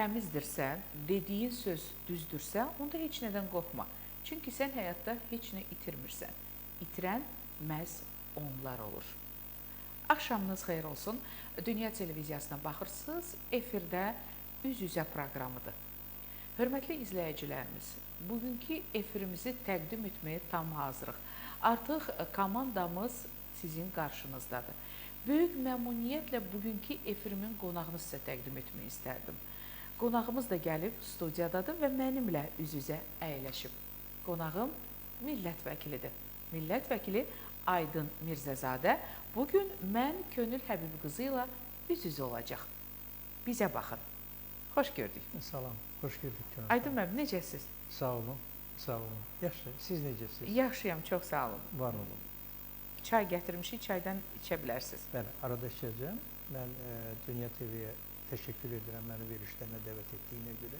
təmizdirsə, dediyin söz düzdürsə, onda heç nədən qorxma. Çünki sən həyatda heç nə itirmirsən. İtirən məhz onlar olur. Axşamınız xeyir olsun. Dünya Televiziyasına baxırsınız. Efirdə Üz-üzə proqramıdır. Hörmətli izləyicilərimiz, bugünkü efirimizi təqdim etməyə tam hazırıq. Artıq komandamız sizin qarşınızdadır. Böyük məmnuniyyətlə bugünkü efirimin qonağını sizə təqdim etmək istərdim. Qonağımız da gəlib studiyadadır və mənimlə üz-üzə əyləşib. Qonağım millət vəkilidir. Millət vəkili Aydın Mirzəzadə bugün mən Könül Həbib qızı ilə üz-üzə olacaq. Bizə baxın. Xoş gördük. Salam, xoş gördük Könül. Aydın müəllim, necəsiz? Sağ olun, sağ olun. Yaxşı, siz necəsiz? Yaxşıyam, çox sağ olun. Var olun. Çay gətirmişik, çaydan içə bilərsiniz. Bəli, arada içəcəm. Mən Dünya TV-yə təşəkkür edirəm məni verilişlərinə dəvət etdiyinə görə.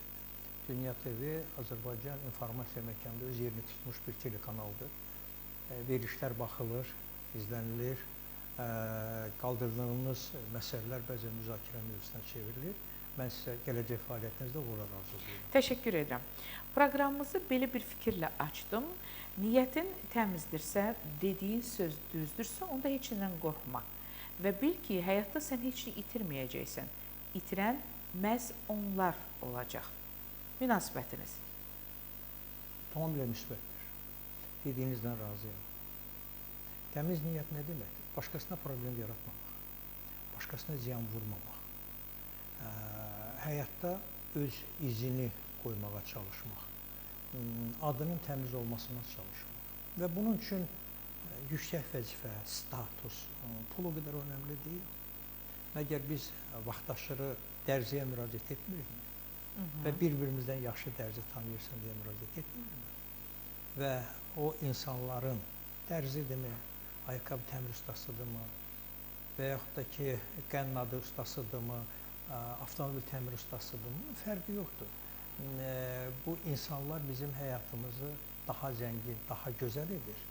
Dünya TV Azərbaycan informasiya məkanında öz yerini tutmuş bir telekanaldır. Verilişlər baxılır, izlənilir. Qaldırdığınız məsələlər bəzən müzakirə mövzusuna çevrilir. Mən sizə gələcək fəaliyyətinizdə uğurlar arzulayıram. Təşəkkür edirəm. Proqramımızı belə bir fikirlə açdım. Niyyətin təmizdirsə, dediyin söz düzdürsə, onda heç nədən qorxma. Və bil ki, həyatda sən heç nə itirməyəcəksən. İtirən məhz onlar olacaq. Münasibətiniz? Tamamilə müsbətdir. Dediyinizdən razıyam. Təmiz niyyət nə deməkdir? Başqasına problem yaratmamaq, başqasına ziyan vurmamaq, həyatda öz izini qoymağa çalışmaq, adının təmiz olmasına çalışmaq və bunun üçün yüksək vəzifə, status, pul o qədər önəmli deyil. Məgər biz vaxtaşırı dərziyə müraciət etmirikmi? Və bir-birimizdən yaxşı dərzi tanıyırsan deyə müraciət etmirikmi? Və o insanların dərzidirmi, ayaqqabı təmir ustasıdırmı və yaxud da ki, qənnadı ustasıdırmı, avtomobil təmir ustasıdırmı, fərqi yoxdur. Bu insanlar bizim həyatımızı daha zəngin, daha gözəl edir.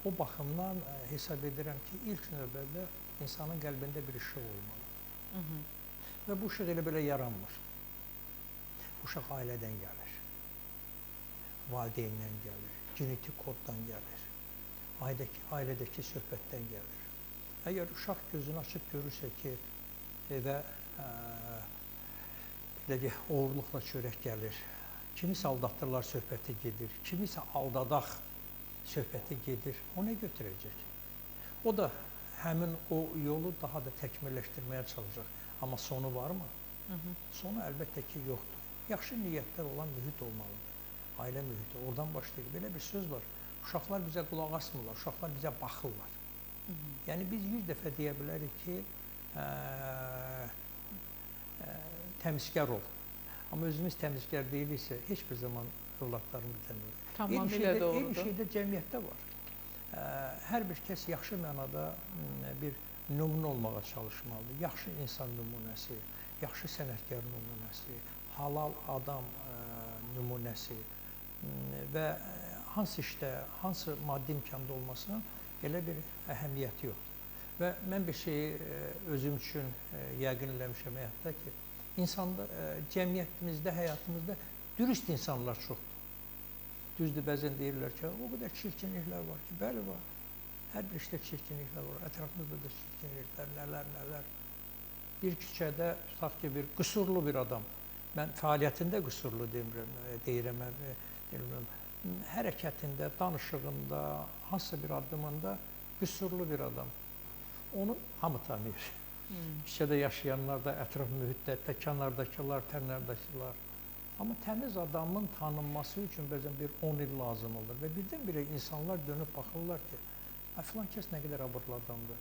O baxımdan hesab edirəm ki, ilk növbədə insanın qəlbində bir işıq olmalı. Və bu işıq elə belə yaranmır. Bu işıq ailədən gəlir, valideyndən gəlir, genetik koddan gəlir, ailədəki söhbətdən gəlir. Əgər uşaq gözünü açıb görürsə ki, evə belə deyək, oğurluqla çörək gəlir, kimisə aldatdırlar, söhbəti gedir, kimisə aldadaq söhbəti gedir, o nə götürəcək? O da həmin o yolu daha da təkmilləşdirməyə çalışacaq. Amma sonu varmı? Sonu əlbəttə ki, yoxdur. Yaxşı niyyətlər olan mühit olmalıdır. Ailə mühiti, oradan başlayır. Belə bir söz var. Uşaqlar bizə qulaq asmırlar, uşaqlar bizə baxırlar. Yəni biz 100 dəfə deyə bilərik ki, təmizkar ol. Amma özümüz təmizkar deyiliksə, heç bir zaman övladlarımız təmizkar. Tamamilə doğrudur. Eyni şey də cəmiyyətdə var. Hər bir kəs yaxşı mənada bir nümunə olmağa çalışmalıdır. Yaxşı insan nümunəsi, yaxşı sənətkar nümunəsi, halal adam nümunəsi və hansı işdə, hansı maddi imkanda olmasının elə bir əhəmiyyəti yoxdur. Və mən bir şeyi özüm üçün yəqin eləmişəm həyatda ki, insanda, cəmiyyətimizdə, həyatımızda dürüst insanlar çoxdur. Düzdür, bəzən deyirlər ki, o qədər çirkinliklər var ki, bəli var. Hər bir işdə çirkinliklər var, ətrafımızda da çirkinliklər, nələr, nələr. Bir küçədə, tutaq ki, bir qüsurlu bir adam, mən fəaliyyətində qüsurlu demirəm, deyirəm, hərəkətində, danışığında, hansısa bir addımında qüsurlu bir adam. Onu hamı tanıyır. Küçədə yaşayanlar da, ətraf mühitdə, kənardakılar, tənardakılar. Amma təmiz adamın tanınması üçün bəzən bir 10 il lazım olur və birdən-birə insanlar dönüb baxırlar ki, filan kəs nə qədər abırlı adamdır,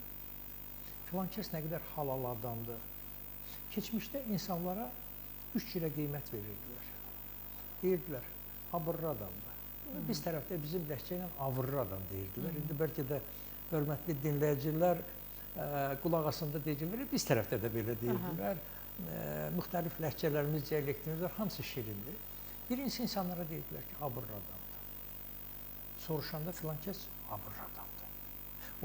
filan kəs nə qədər halal adamdır. Keçmişdə insanlara 3 cürə qiymət verirdilər. Deyirdilər, abırlı adamdır. Biz tərəfdə bizim ləhcə ilə avırlı adam deyirdilər. İndi bəlkə də hörmətli dinləyicilər qulaq asında deyəcəklər, biz tərəfdə də belə deyirdilər. Müxtəlif ləhcələrimiz, dialektimiz var, hamısı şirindir. Birincisi insanlara deyirdilər ki, abırlı adamdır. Soruşanda filan kəs abırlı adamdır.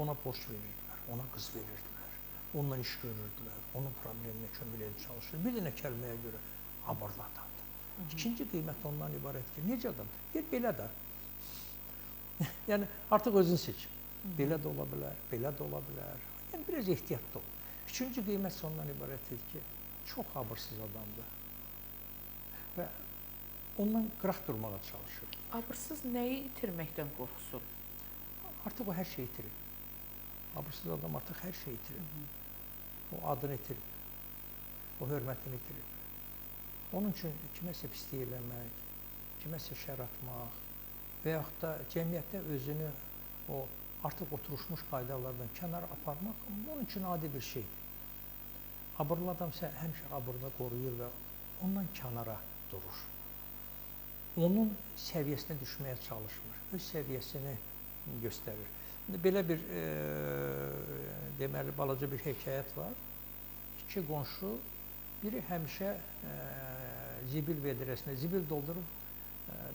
Ona borc verirdilər, ona qız verirdilər, onunla iş görürdülər, onun probleminə kömək edib çalışır. Bir dənə kəlməyə görə Abırlı adamdır. İkinci qiymət ondan ibarət ki, necə adamdır? Deyir, belə də. Yəni, artıq özün seç. Belə də ola bilər, belə də ola bilər. Yəni, biraz ehtiyatlı ol. Üçüncü qiymət ondan ibarətdir ki, çox abırsız adamdır. Və ondan qıraq durmağa çalışır. Abırsız nəyi itirməkdən qorxsun? Artıq o hər şeyi itirir. Abırsız adam artıq hər şeyi itirir. O adını itirir. O hörmətini itirir. Onun üçün kiməsə pislik eləmək, kiməsə şər atmaq və yaxud da cəmiyyətdə özünü o artıq oturuşmuş qaydalardan kənara aparmaq onun üçün adi bir şeydir. Abırlı adam isə həmişə abırını qoruyur və ondan kənara durur. Onun səviyyəsinə düşməyə çalışmır. Öz səviyyəsini göstərir. Belə bir, deməli, balaca bir hekayət var. İki qonşu, biri həmişə zibil vedrəsinə, zibil doldurub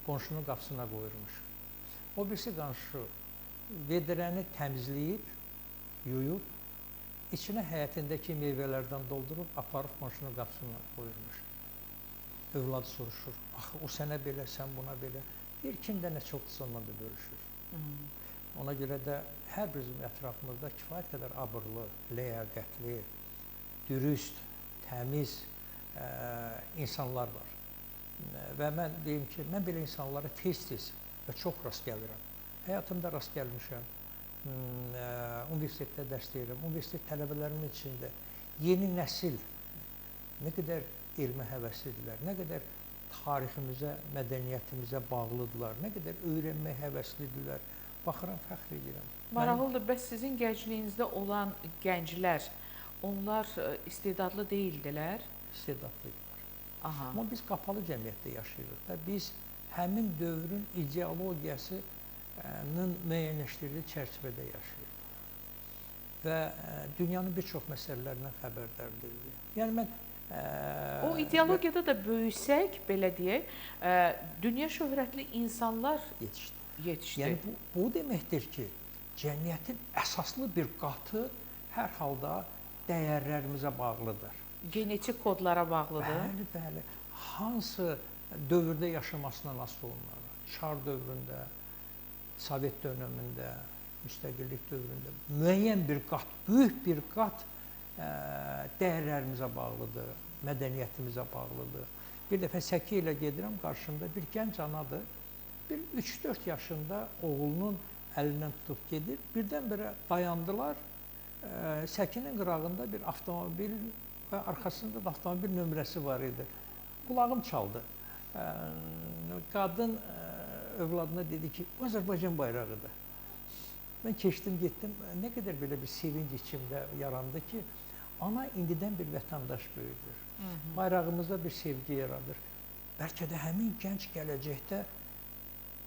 qonşunun qapısına qoyurmuş. O birisi qonşu vedrəni təmizləyib, yuyub, içinə həyətindəki meyvələrdən doldurub, aparıb qonşunun qapısına qoyurmuş. Övladı soruşur, axı o sənə belə, sən buna belə. Deyir, kimdə nə çoxdursa onunla da bölüşür. Ona görə də hər bizim ətrafımızda kifayət qədər abırlı, ləyaqətli, dürüst, təmiz insanlar var. Və mən deyim ki, mən belə insanlara tez-tez və çox rast gəlirəm. Həyatımda rast gəlmişəm, universitetdə dərs deyirəm, universitet tələbələrimin içində yeni nəsil nə qədər elmə həvəslidirlər, nə qədər tariximizə, mədəniyyətimizə bağlıdırlar, nə qədər öyrənməyə həvəslidirlər. Baxıram, fəxr edirəm. Maraqlıdır, bəs sizin gəncliyinizdə olan gənclər, onlar istedadlı deyildilər? İstedadlı idilər. Amma biz qapalı cəmiyyətdə yaşayırıq da, biz həmin dövrün ideologiyasının müəyyənləşdirdiyi çərçivədə yaşayırıq. Və dünyanın bir çox məsələlərindən xəbərdar deyildik. Yəni mən o ideologiyada da böyüsək, belə deyək, dünya şöhrətli insanlar yetişdi. Yetişdi. Yəni bu deməkdir ki, cəmiyyətin əsaslı bir qatı hər halda dəyərlərimizə bağlıdır. Genetik kodlara bağlıdır. Bəli, bəli. Hansı dövrdə yaşamasından asılı onlara. Çar dövründə, Sovet dönəmində, müstəqillik dövründə müəyyən bir qat, böyük bir qat dəyərlərimizə bağlıdır, mədəniyyətimizə bağlıdır. Bir dəfə səki ilə gedirəm, qarşımda bir gənc anadır. Bir 3-4 yaşında oğlunun əlindən tutub gedir. Birdən-birə dayandılar. Səkinin qırağında bir avtomobil və arxasında da avtomobil nömrəsi var idi. Qulağım çaldı. Qadın övladına dedi ki, bu Azərbaycan bayrağıdır. Mən keçdim, getdim. Nə qədər belə bir sevinc içimdə yarandı ki, ana indidən bir vətəndaş böyüdür. Bayrağımızda bir sevgi yaradır. Bəlkə də həmin gənc gələcəkdə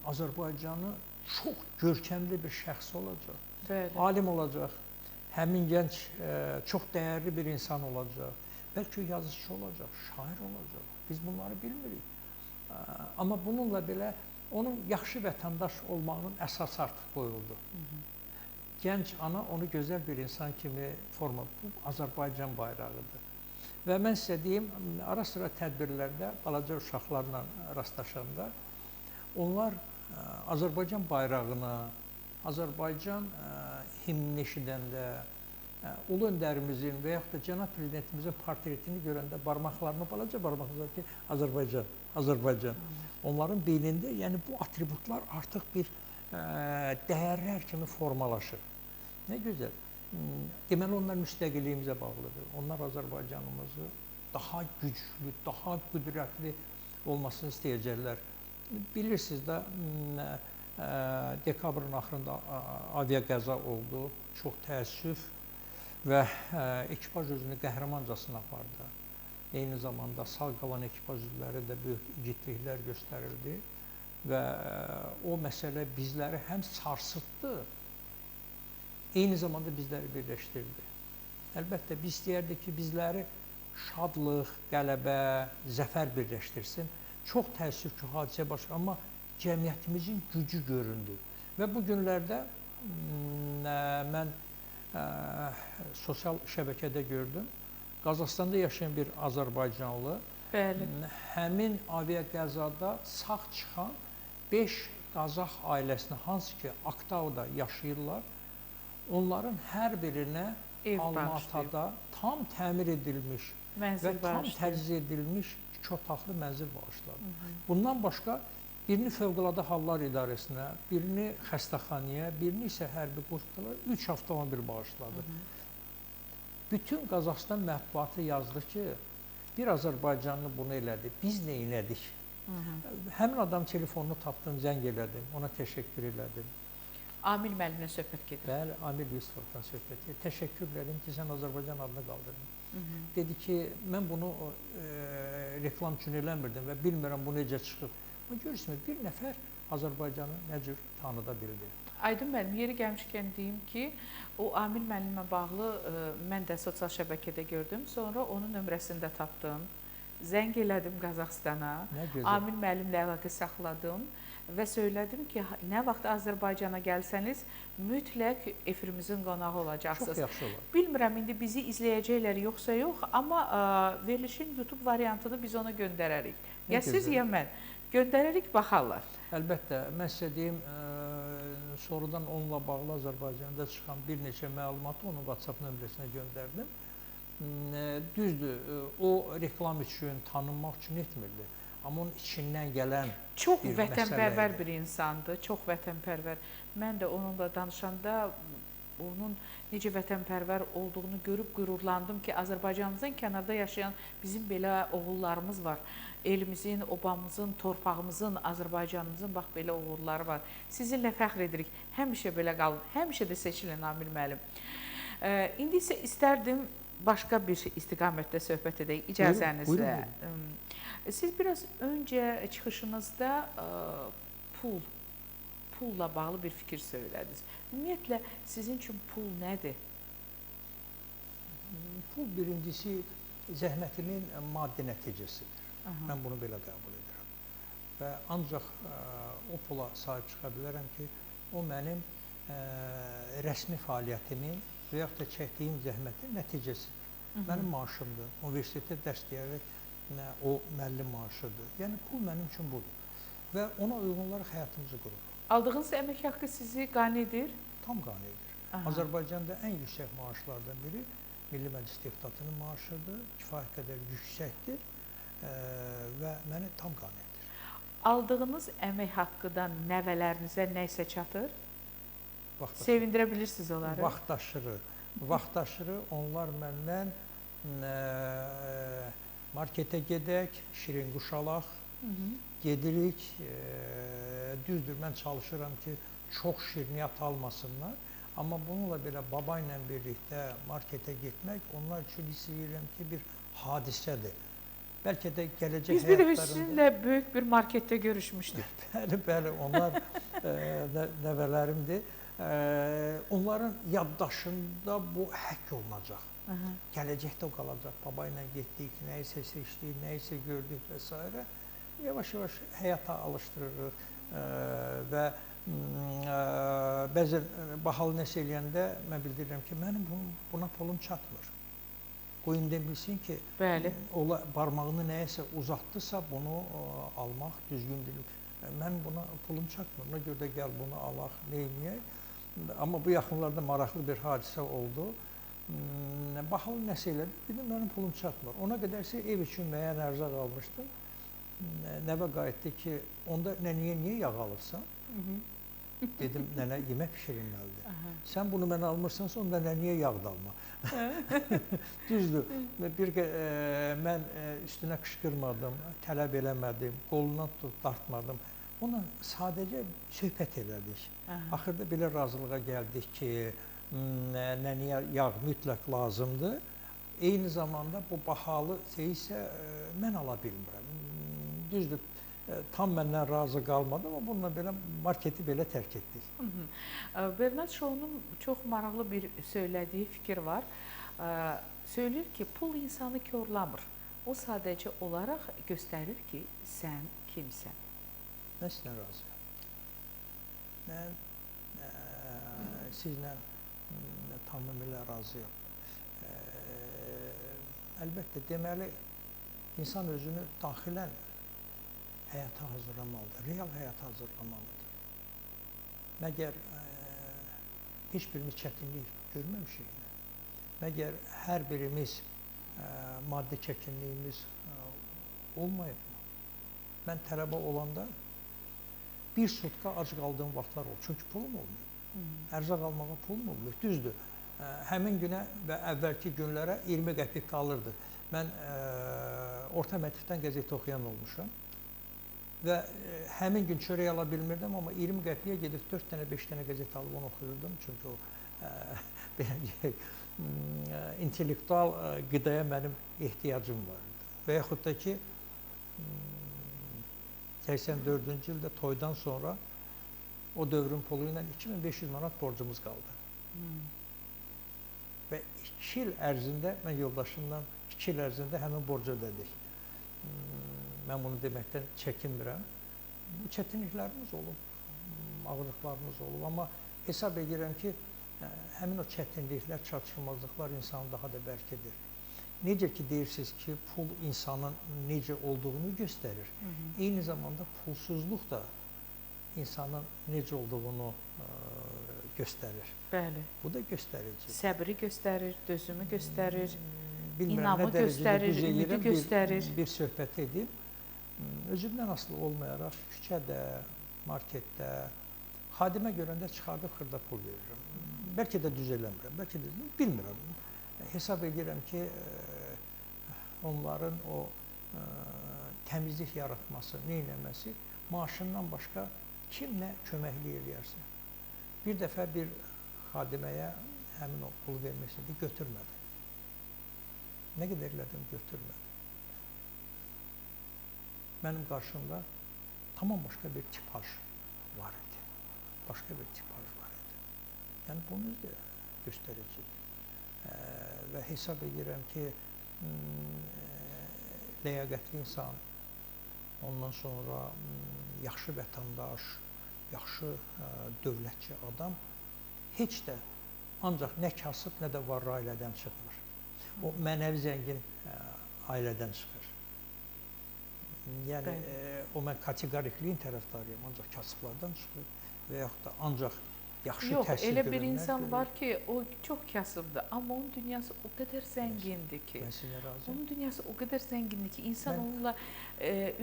Azərbaycanı çox görkəmli bir şəxs olacaq, Bəli. Alim olacaq, həmin gənc çox dəyərli bir insan olacaq, bəlkə yazıçı olacaq, şair olacaq. Biz bunları bilmirik. Amma bununla belə onun yaxşı vətəndaş olmağının əsası artıq qoyuldu. Gənc ana onu gözəl bir insan kimi forma. Bu Azərbaycan bayrağıdır. Və mən sizə deyim, ara sıra tədbirlərdə balaca uşaqlarla rastlaşanda onlar Azərbaycan bayrağını, Azərbaycan himnini eşidəndə, ulu öndərimizin və yaxud da cənab prezidentimizin portretini görəndə barmaqlarını, balaca barmaqlar ki, Azərbaycan, Azərbaycan. Onların beynində, yəni bu atributlar artıq bir dəyərlər kimi formalaşır. Nə gözəl. Deməli, onlar müstəqilliyimizə bağlıdır. Onlar Azərbaycanımızı daha güclü, daha qüdrətli olmasını istəyəcəklər. Bilirsiniz də, dekabrın axırında avia qəza oldu. Çox təəssüf və ekipaj özünü qəhrəmancasına apardı. Eyni zamanda sağ qalan ekipaj üzvləri də böyük igidliklər göstərildi və o məsələ bizləri həm sarsıtdı, eyni zamanda bizləri birləşdirdi. Əlbəttə, biz istəyərdik ki, bizləri şadlıq, qələbə, zəfər birləşdirsin. Çox təəssüf ki, hadisə başqa, amma cəmiyyətimizin gücü göründü. Və bu günlərdə mən sosial şəbəkədə gördüm. Qazaxıstanda yaşayan bir Azərbaycanlı. Bəli. Həmin aviaqəzada sağ çıxan 5 Qazax ailəsinə, hansı ki Aktauda yaşayırlar, onların hər birinə ev Almatada tam təmir edilmiş mənzil və tam təchiz edilmiş 2 otaqlı mənzil bağışladı. Hı -hı. Bundan başqa birini Fövqəladə Hallar İdarəsinə, birini xəstəxanaya, birini isə hərbi qoşqulara 3 avtomobil bağışladı. Hı -hı. Bütün Qazaxıstan mətbuatı yazdı ki, bir Azərbaycanlı bunu elədi, biz nə elədik? Hı -hı. Həmin adam telefonunu tapdım, zəng elədim, ona təşəkkür elədim. Amil müəllimlə söhbət gedir. Bəli, Amil Yusufovdan söhbət gedir. Təşəkkür elədim ki, sən Azərbaycan adını qaldırdın. Hı -hı. Dedi ki, mən bunu reklam üçün eləmirdim və bilmirəm bu necə çıxıb. Amma görürsünüz, bir nəfər Azərbaycanı nə cür tanıda bildi. Aydın müəllim, yeri gəlmişkən deyim ki, o Amil müəllimə bağlı mən də sosial şəbəkədə gördüm. Sonra onun nömrəsini də tapdım. Zəng elədim Qazaxıstana. Amil müəllimlə əlaqə saxladım və söylədim ki, nə vaxt Azərbaycana gəlsəniz, mütləq efirimizin qonağı olacaqsınız. Çox yaxşı olar. Bilmirəm, indi bizi izləyəcəklər yoxsa yox, amma verilişin YouTube variantını biz ona göndərərik. Ya siz, ya mən. Göndərərik, baxarlar. Əlbəttə, mən sizə deyim, sonradan onunla bağlı Azərbaycanda çıxan bir neçə məlumatı onun WhatsApp nömrəsinə göndərdim. Düzdür, o reklam üçün, tanınmaq üçün etmirdi. Amma onun içindən gələn çox vətənpərvər bir insandır, çox vətənpərvər. Mən də onunla danışanda onun necə vətənpərvər olduğunu görüb qürurlandım ki, Azərbaycanımızdan kənarda yaşayan bizim belə oğullarımız var. Elimizin, obamızın, torpağımızın, Azərbaycanımızın bax belə oğulları var. Sizinlə fəxr edirik. Həmişə belə qalın, həmişə də seçilin Amil müəllim. İndi isə istərdim başqa bir istiqamətdə söhbət edək, icazənizlə. Buyurun. Siz biraz öncə çıxışınızda pulla bağlı bir fikir söylədiniz. Ümumiyyətlə, sizin üçün pul nədir? Pul birincisi zəhmətimin maddi nəticəsidir. Aha. Mən bunu belə qəbul edirəm. Və ancaq o pula sahib çıxa bilərəm ki, o mənim rəsmi fəaliyyətimin və yaxud da çəkdiyim zəhmətin nəticəsidir. Hı -hı. Mənim maaşımdır. Universitetdə dərs deyərək o müəllim maaşıdır. Yəni, pul mənim üçün budur. Və ona uyğun olaraq həyatımızı qururuq. Aldığınız əmək haqqı sizi qane edir? Tam qane edir. Aha. Azərbaycanda ən yüksək maaşlardan biri Milli Məclis deputatının maaşıdır. Kifayət qədər yüksəkdir və məni tam qane edir. Aldığınız əmək haqqıdan nəvələrinizə nə isə çatır? Sevindirə bilirsiniz onları? Vaxt aşırı. Vaxt aşırı onlar məndən marketə gedək, şirin quş alaq, gedirik. Düzdür, mən çalışıram ki, çox şirniyyat almasınlar. Amma bununla belə baba ilə birlikdə marketə getmək onlar üçün hiss edirəm ki, bir hadisədir. Bəlkə də gələcək biz bir də sizinlə böyük bir marketdə görüşmüşdük. Bəli, bəli, onlar nəvələrimdir. Onların yaddaşında bu həkk olunacaq. Aha. Gələcəkdə o qalacaq. Baba ilə getdik, nə isə seçdik, nə isə gördük və s. Yavaş-yavaş həyata alışdırırıq və bəzən bahalı nəsə eləyəndə mən bildirirəm ki, mənim buna pulum çatmır. Qoyun indi bilsin ki, bəli, ola, barmağını nəyəsə uzatdısa bunu almaq düzgün deyil. Mən buna pulum çatmır, ona görə də gəl bunu alaq, neyniyək. Amma bu yaxınlarda maraqlı bir hadisə oldu. Bahalı nəsə elədi, dedim, mənim pulum çatmır. Ona qədərsə ev üçün müəyyən ərzaq almışdım. Nəvə qayıtdı ki, onda nənəyə niyə yağ alırsan? Dedim, nənə yemək pişirilməlidir. Aha. Sən bunu mənə almırsansa, onda nənəyə yağ da alma. Düzdür, mən üstünə qışqırmadım, tələb eləmədim, qolundan tutub dartmadım. Onunla sadəcə söhbət elədik. Aha. Axırda belə razılığa gəldik ki, nənəyə yağ mütləq lazımdır. Eyni zamanda bu bahalı şey isə mən ala bilmirəm. Düzdür, tam məndən razı qalmadı, amma bununla belə marketi belə tərk etdik. Hı -hı. Bernard Shaw'nun çox maraqlı bir söylədiyi fikir var. Söyləyir ki, pul insanı korlamır. O sadəcə olaraq göstərir ki, sən kimsən. Mən sizlə razıyam. Mən sizlə tamamilə razıyam. Əlbəttə, deməli, İnsan özünü daxilən həyata hazırlamalıdır, real həyata hazırlamalıdır. Məgər heç birimiz çətinlik görməmişik. Məgər hər birimiz maddi çətinliyimiz olmayıb mı? Mən tələbə olanda bir sutka ac qaldığım vaxtlar oldu. Çünki pulum olmuyor. Ərzaq almağa pulum olmuyor. Düzdür. Həmin günə və əvvəlki günlərə 20 qəpik qalırdı. Mən orta məktəbdən qəzet oxuyan olmuşam. Və həmin gün çörək ala bilmirdim, amma 20 qəpiyə gedib 4 dənə, 5 dənə qəzet alıb onu oxuyurdum. Çünki o belə deyək, intellektual qidaya mənim ehtiyacım var idi. Və yaxud da ki, 84-cü ildə toydan sonra o dövrün pulu ilə 2500 manat borcumuz qaldı. Və 2 il ərzində, mən yoldaşımla 2 il ərzində həmin borcu ödədik. Mən bunu deməkdən çəkinmirəm. Bu çətinliklərimiz olub, ağırlıqlarımız olub, amma hesab edirəm ki, həmin o çətinliklər, çatışmazlıqlar insanı daha da bərk edir. Necə ki deyirsiniz ki, pul insanın necə olduğunu göstərir. Eyni zamanda pulsuzluq da insanın necə olduğunu göstərir. Bəli. Bu da göstərici. Səbri göstərir, dözümü göstərir, bilmirəm, inamı göstərir, ümidi göstərir. Bir söhbət edeyim. Özümdən asılı olmayaraq küçədə, marketdə, xadimə görəndə çıxardıb xırda pul verirəm. Bəlkə də düz eləmirəm, bəlkə də bilmirəm. Hesab edirəm ki, onların o təmizlik yaratması, neynəməsi maaşından başqa kim nə köməklik eləyərsə. Bir dəfə bir xadiməyə həmin o pulu vermək istədi, götürmədi. Nə qədər elədim, götürmədi. Mənim qarşımda tamam başqa bir tipaj var idi. Başqa bir tipaj var idi. Yəni, bunu da göstəricidir. Və hesab edirəm ki, ləyaqətli insan, ondan sonra yaxşı vətəndaş, yaxşı dövlətçi adam heç də ancaq nə kasıb, nə də varlı ailədən çıxmır. O mənəvi zəngin ailədən çıxır. Yəni, o mən kateqorikliyin tərəfdarıyam, ancaq kasıblardan çıxır və yaxud da ancaq yaxşı Yox, təhsil elə bir görənlər insan görür. Var ki, o çox kasıbdır, amma onun dünyası o qədər zəngindir ki. Mən sizinlə razıyam. Onun dünyası o qədər zəngindir ki, insan onunla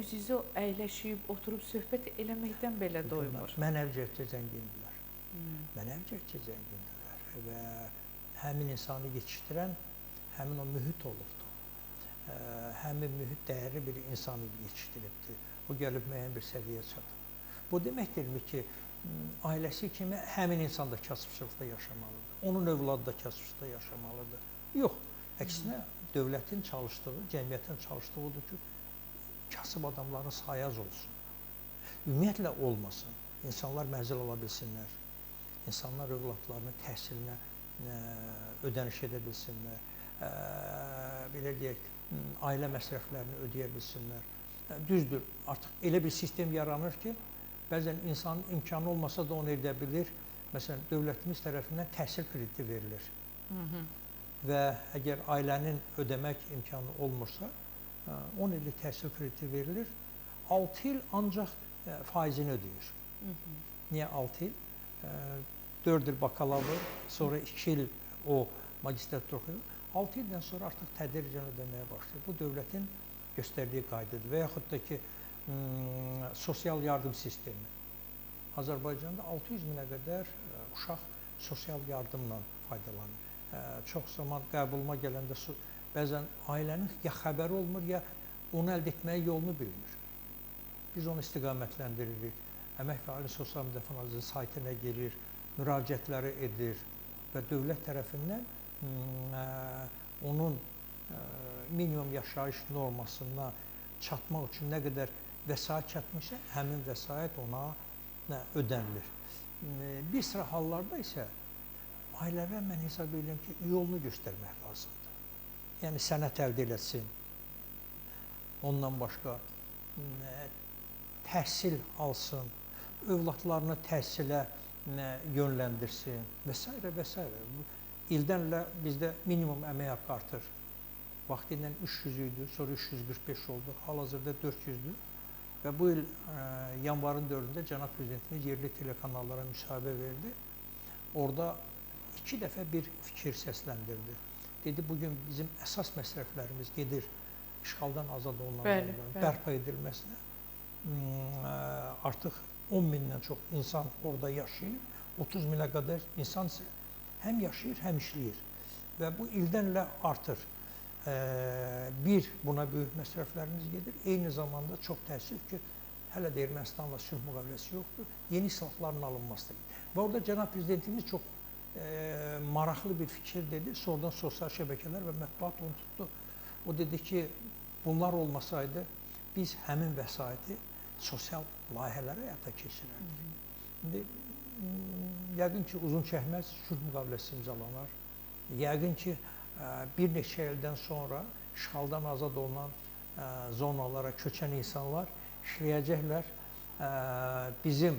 üz-üzə əyləşib, oturub söhbət eləməkdən belə doymur. Mənəvi cəhətdə zəngindirlər. Mənəvi cəhətdə zəngindirlər və həmin insanı yetişdirən həmin o mühit olubdur. Həmin mühit dəyərli bir insanı yetişdiribdir. O gəlib müəyyən bir səviyyəyə çatıb. Bu demək deyilmi ki, ailəsi kimi həmin insan da kasıbçılıqda yaşamalıdır. Onun övladı da kasıbçılıqda yaşamalıdır. Yox, əksinə dövlətin çalışdığı, cəmiyyətin çalışdığı odur ki, kasıb adamların sayı az olsun. Ümumiyyətlə olmasın. İnsanlar mənzil ala bilsinlər. İnsanlar övladlarının təhsilinə ödəniş edə bilsinlər. Belə deyək, ailə məsrəflərini ödəyə bilsinlər. Düzdür, artıq elə bir sistem yaranır ki, bəzən insanın imkanı olmasa da onu edə bilir. Məsələn, dövlətimiz tərəfindən təhsil krediti verilir. Və əgər ailənin ödəmək imkanı olmursa, 10 illik təhsil krediti verilir. 6 il ancaq faizini ödəyir. Niyə 6 il? 4 il bakalavr, sonra 2 il o magistratura oxuyur. 6 ildən sonra artıq tədricən ödəməyə başlayır. Bu dövlətin göstərdiyi qaydadır. Və yaxud da ki, sosial yardım sistemi. Azərbaycanda 600 minə qədər uşaq sosial yardımla faydalanır. Çox zaman qəbuluma gələndə bəzən ailənin ya xəbəri olmur, ya onu əldə etməyə yolunu bilmir. Biz onu istiqamətlendiririk. Əmək və Əhali Sosial Müdafiə Nazirliyinin saytına girir, müraciətləri edir və dövlət tərəfindən onun minimum yaşayış normasına çatmaq üçün nə qədər vəsait çatmışsa, həmin vəsait ona ödənilir. Bir sıra hallarda isə ailələrə mən hesab edirəm ki, yolunu göstərmək lazımdır. Yəni, sənət əldə eləsin, ondan başqa təhsil alsın, övladlarını təhsilə yönləndirsin və s. və s. İldən ilə bizdə minimum əmək haqqı artır. Vaxtı ilə 300 idi, sonra 345 oldu, hal-hazırda 400-dür. Və bu il yanvarın 4-ündə cənab prezidentimiz yerli telekanallara müsahibə verdi. Orada 2 dəfə bir fikir səsləndirdi. Dedi, bugün bizim əsas məsrəflərimiz gedir işğaldan azad olunanların bərpa edilməsinə. Artıq 10 mindən çox insan orada yaşayır, 30 minə qədər insan isə həm yaşayır, həm işləyir. Və bu ildən ilə artır. Bir, buna böyük məsrəflərimiz gedir. Eyni zamanda çox təəssüf ki, hələ də Ermənistanla sülh müqaviləsi yoxdur. Yeni silahların alınması da gedir. Və orada cənab prezidentimiz çox maraqlı bir fikir dedi. Sonradan sosial şəbəkələr və mətbuat onu tutdu. O dedi ki, bunlar olmasaydı biz həmin vəsaiti sosial layihələrə həyata keçirərdik. İndi yəqin ki, uzun çəkməz sülh müqaviləsi imzalanar. Yəqin ki, bir neçə ildən sonra işğaldan azad olunan zonalara köçən insanlar işləyəcəklər, bizim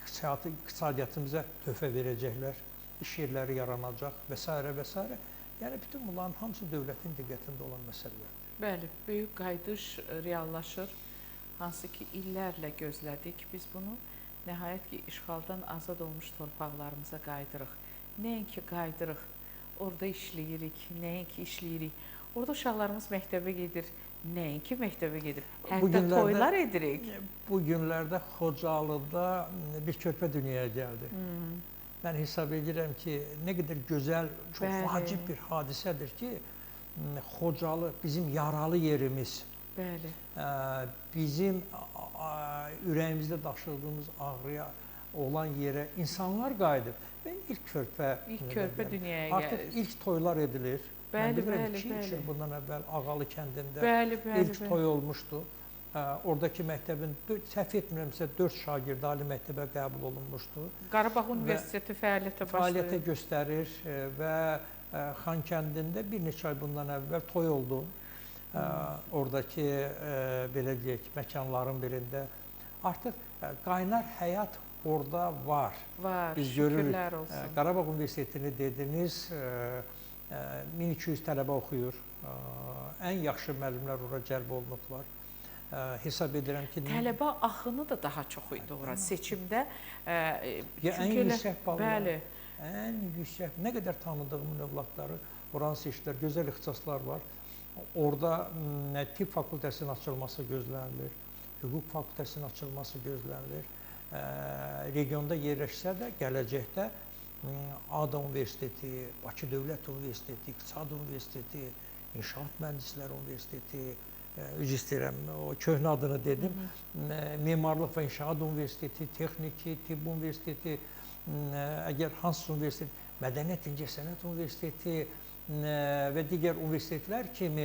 iqtisadiyyatımıza töhfə verəcəklər, iş yerləri yaranacaq və s. və s. Yəni, bütün bunların hamısı dövlətin diqqətində olan məsələlərdir. Bəli, böyük qayıdış reallaşır. Hansı ki, illərlə gözlədik biz bunu. Nəhayət ki, işğaldan azad olmuş torpaqlarımıza qayıdırıq. Nəinki qayıdırıq, orada işləyirik, nəinki işləyirik. Orada uşaqlarımız məktəbə gedir, nəinki məktəbə gedir. Hətta toylar edirik. Bu günlərdə Xocalıda bir körpə dünyaya gəldi. Mən hesab edirəm ki, nə qədər gözəl, çox vacib bir hadisədir ki, Xocalı bizim yaralı yerimiz. Bəli. Bizim ürəyimizdə daşıdığımız ağrıya olan yerə insanlar qayıdıb. Və ilk körpə dünyaya gəlir. Artıq ilk toylar edilir. Bəli, Mən bilirəm, bəli, 2 il bundan əvvəl Ağalı kəndində ilk toy olmuşdu. Oradakı məktəbin, səhv etmirəmsə, 4 şagird ali məktəbə qəbul olunmuşdu. Qarabağ Universiteti fəaliyyətə başlayır. Fəaliyyətə göstərir və Xan kəndində bir neçə ay bundan əvvəl toy oldu. Oradakı, belə deyək, məkanların birində. Artıq qaynar həyat orada var. Var, biz görürük. Olsun. Qarabağ Universitetini dediniz, 1200 tələbə oxuyur. Ən yaxşı müəllimlər ora cəlb olunublar. Hesab edirəm ki... Tələbə axını da daha çox idi ora seçimdə. Ən yüksək ballar, ən yüksək, nə qədər tanıdığımın övladları oranı seçdilər, gözəl ixtisaslar var. Orada tibb fakültəsinin açılması gözlənilir, hüquq fakültəsinin açılması gözlənilir. Regionda yerləşsə də gələcəkdə Ağdam Universiteti, Bakı Dövlət Universiteti, İqtisad Universiteti, İnşaat Mühəndisləri Universiteti, üzr istəyirəm, o köhnə adını dedim, Memarlıq və İnşaat Universiteti, Texniki, Tibb Universiteti, əgər hansısa universitet, Mədəniyyət İncəsənət Universiteti və digər universitetlər kimi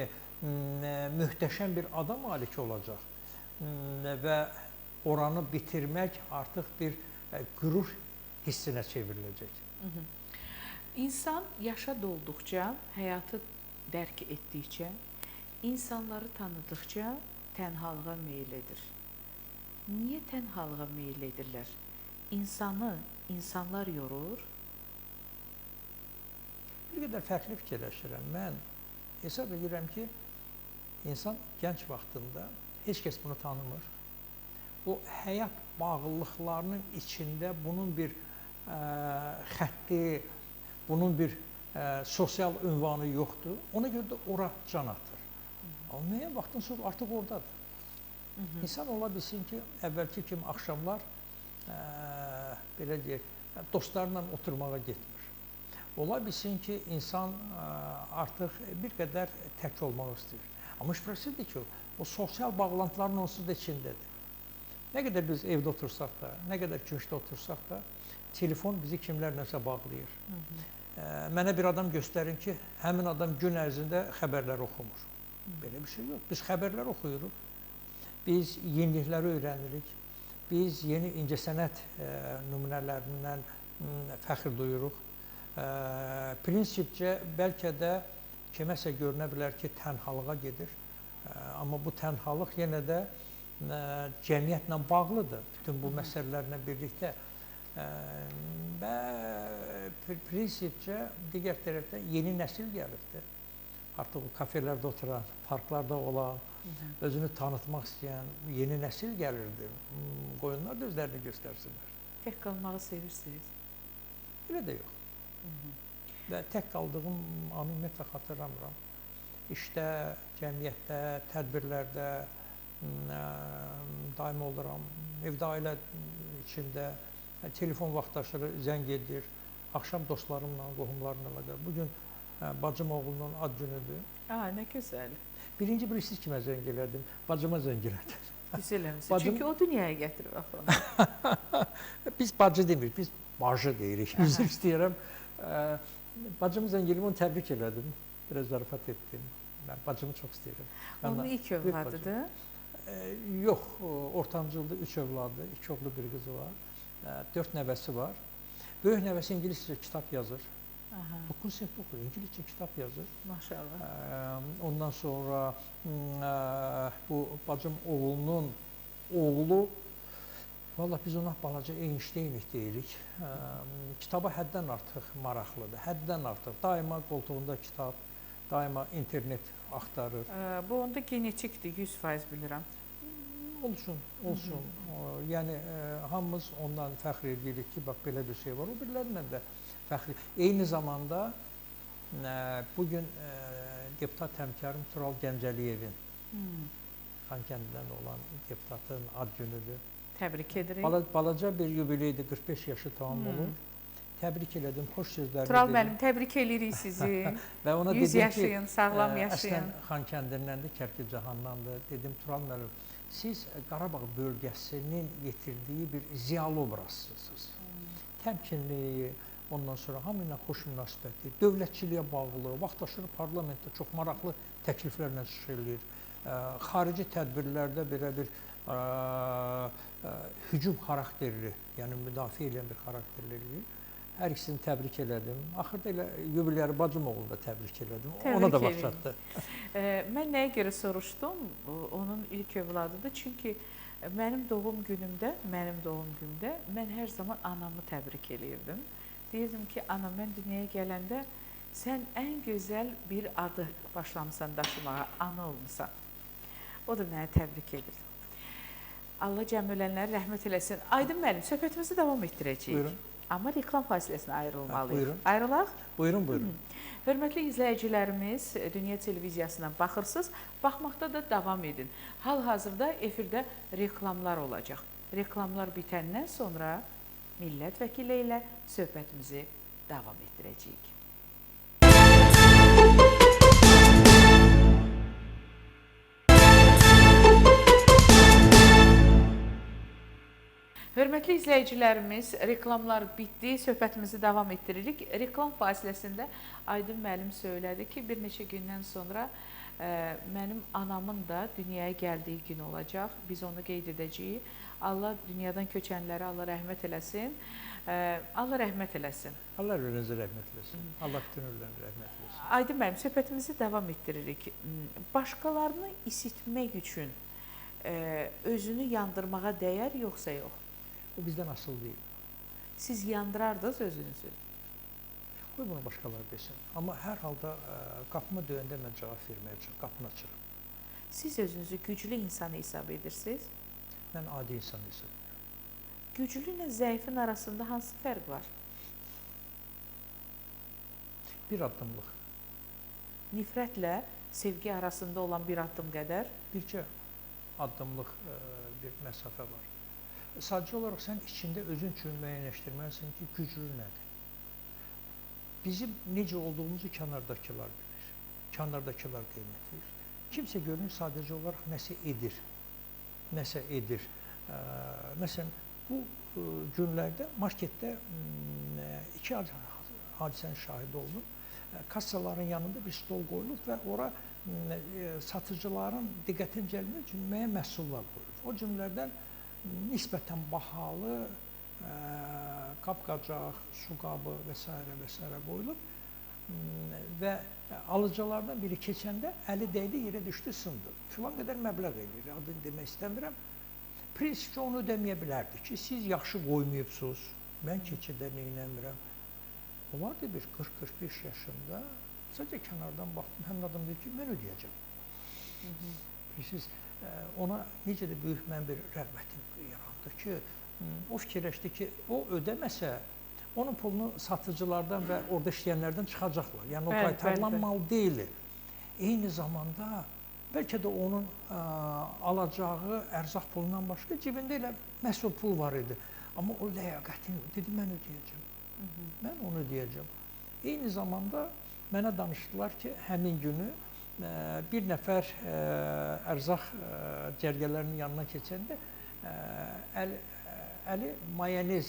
möhtəşəm bir ada malik olacaq və oranı bitirmək artıq bir qürur hissinə çevriləcək. İnsan yaşa dolduqca, həyatı dərk etdikcə, insanları tanıdıqca tənhalığa meyil edir. Niyə tənhalığa meyil edirlər? İnsanı insanlar yorur. Bir qədər fərqli fikirləşirəm. Mən hesab edirəm ki, insan gənc vaxtında heç kəs bunu tanımır. O həyat bağlılıqlarının içində bunun bir xətti, bunun bir sosial ünvanı yoxdur. Ona görə də ora can atır. Amma müəyyən vaxtdan sonra artıq oradadır. İnsan ola bilsin ki, əvvəlki kimi axşamlar belə deyək, dostlarla oturmağa getmir. Ola bilsin ki, insan artıq bir qədər tək olmaq istəyir. Amma şübhəsizdir ki, o sosial bağlantıların onsuz da içindədir. Nə qədər biz evdə otursaq da, nə qədər küncdə otursaq da, telefon bizi kimlərləsə bağlayır. Mənə bir adam göstərin ki, həmin adam gün ərzində xəbərlər oxumur. Belə bir şey yox. Biz xəbərlər oxuyuruq, biz yenilikləri öyrənirik, biz yeni incəsənət nümunələrindən fəxr duyuruq. Prinsipcə, bəlkə də kiməsə görünə bilər ki, tənhalığa gedir. Amma bu tənhalıq yenə də cəmiyyətlə bağlıdır. Bütün bu məsələlərlə birlikdə. Və prinsipcə, digər tərəfdə yeni nəsil gəlibdir. Artıq o kafelərdə oturan, parklarda olan, özünü tanıtmaq istəyən yeni nəsil gəlirdi. Qoy onlar da özlərini göstərsinlər. Tək qalmağı sevirsiniz? Elə də yox. Və tək qaldığım anı ümumiyyətlə xatırlamıram. İşdə, cəmiyyətdə, tədbirlərdə daim oluram. Evdə ailə içində telefon vaxtaşırı zəng edir. Axşam dostlarımla, qohumlarımla əlaqə. Bugün bacım oğlunun ad günüdür. Aa, nə gözəl. Birinci bilirsiniz kimə zəng elədim? Bacıma zəng elədim. Düz eləmisiniz. Bacım... Çünki o dünyaya gətirib axı onu. Biz bacı demirik, biz bacı deyirik. Üzr istəyirəm. Bacımı zəng elədim, onu təbrik elədim. Biraz zarafat etdim. Mən bacımı çox istəyirəm. Onun ilk övladıdır? Yox, ortancıldır, 3 övladı, 2 oğlu, bir qızı var. 4 nəvəsi var. Böyük nəvəsi ingiliscə kitab yazır. 9 sinif oxuyur, ingiliscə kitab yazır. Maşallah. Ondan sonra bu bacım oğlunun oğlu, vallah biz ona balaca Einsteynik deyirik. Kitaba həddən artıq maraqlıdır, həddən artıq. Daima qoltuğunda kitab, daima internet axtarır. Bu onda genetikdir, 100% bilirəm. Olsun, olsun. Yəni hamımız ondan fəxr edirik ki, bax belə bir şey var. O birilərlə də fəxr. Eyni zamanda bugün deputat həmkarım Tural Gəncəliyevin, Xankəndidən olan deputatın ad günüdür. Təbrik edirik. Balaca bir yubileydir, 45 yaşı tamam olur. Təbrik elədim, xoş sözlərimi Tural dedim. Müəllim, təbrik eləyirik sizi. Və ona 100 dedim yaşayın, ki, sağlam yaşayın. Əslən Xankəndindəndir, Kərkicahandandır. Dedim, Tural müəllim, siz Qarabağ bölgəsinin yetirdiyi bir ziyalı obrazsınız. Təmkinli, ondan sonra hamı ilə xoş münasibətli, dövlətçiliyə bağlı, vaxtaşırı parlamentdə çox maraqlı təkliflərlə çıxış eləyir. Xarici tədbirlərdə belə bir hücum xarakterli, yəni müdafiə edən bir xarakterli eləyir. Hər ikisini təbrik elədim. Axırda elə yubilyarı bacım oğlunu da təbrik elədim. Ona da başlatdı. Mən nəyə görə soruşdum? Onun ilk övladıdır. Çünki mənim doğum günümdə, mən hər zaman anamı təbrik eləyirdim. Deyirdim ki, ana, mən dünyaya gələndə sən ən gözəl bir adı başlamısan daşımağa, ana olmusan. O da məni təbrik edirdi. Allah cəm ölənlərə rəhmət eləsin. Aydın müəllim, söhbətimizi davam etdirəcəyik. Buyurun. Amma reklam fasiləsinə ayrılmalıyıq. Buyurun. Ayrılaq? Buyurun, buyurun. Hörmətli izləyicilərimiz, Dünya Televiziyasına baxırsınız. Baxmaqda da davam edin. Hal-hazırda efirdə reklamlar olacaq. Reklamlar bitəndən sonra millət vəkili ilə söhbətimizi davam etdirəcəyik. Hörmətli izləyicilərimiz, reklamlar bitdi, söhbətimizi davam etdiririk. Reklam fasiləsində Aydın müəllim söylədi ki, bir neçə gündən sonra mənim anamın da dünyaya gəldiyi gün olacaq. Biz onu qeyd edəcəyik. Allah dünyadan köçənlərə Allah rəhmət eləsin. Allah rəhmət eləsin. Allah ölənizə rəhmət eləsin. Allah bütün ölənizə rəhmət eləsin. Aydın müəllim, söhbətimizi davam etdiririk. Başqalarını isitmək üçün özünü yandırmağa dəyər yoxsa yox? O bizdən asılı deyil. Siz yandırardınız özünüzü? Qoy bunu başqaları desin. Amma hər halda qapımı döyəndə mən cavab verməyə üçün qapını açıram. Siz özünüzü güclü insan hesab edirsiniz? Mən adi insan hesab edirəm. Güclü ilə zəifin arasında hansı fərq var? Bir addımlıq. Nifrətlə sevgi arasında olan bir addım qədər? Bircə addımlıq bir məsafə var. Sadəcə olaraq sən içində özün üçün müəyyənləşdirməlisən ki, güclü nədir? Bizim necə olduğumuzu kənardakılar bilir. Kənardakılar qiymət verir. Kimsə görünür sadəcə olaraq nəsə edir. Nəsə edir. Məsələn, bu günlərdə marketdə iki hadisənin şahidi oldum. Kassaların yanında bir stol qoyulub və ora satıcıların diqqətini cəlb etmək üçün müəyyən məhsullar qoyulub. O cümlələrdən nisbətən bahalı qab-qacaq, su qabı və s. və s. qoyulub və alıcılardan biri keçəndə əli dəydi, yerə düşdü, sındı. Filan qədər məbləğ eləyir, adını demək istəmirəm. Prinsipcə onu ödəməyə bilərdi ki, siz yaxşı qoymayıbsınız, mən keçidə neynəmirəm. O vardı bir 40-45 yaşında Sadəcə kənardan baxdım, həmin adam dedi ki, mən ödəyəcəm. Bilirsiniz, ona necə də böyük mən bir rəğbətim yarandı ki, o fikirləşdi ki, o ödəməsə, onun pulunu satıcılardan və orada işləyənlərdən çıxacaqlar. Yəni, o qaytarılan mal deyil. Eyni zamanda, bəlkə də onun alacağı ərzaq pulundan başqa cibində elə məhz o pul var idi. Amma o ləyaqətini dedi, mən ödəyəcəm. Mən onu ödəyəcəm. Eyni zamanda mənə danışdılar ki, həmin günü bir nəfər ərzaq cərgələrinin yanına keçəndə əli mayonez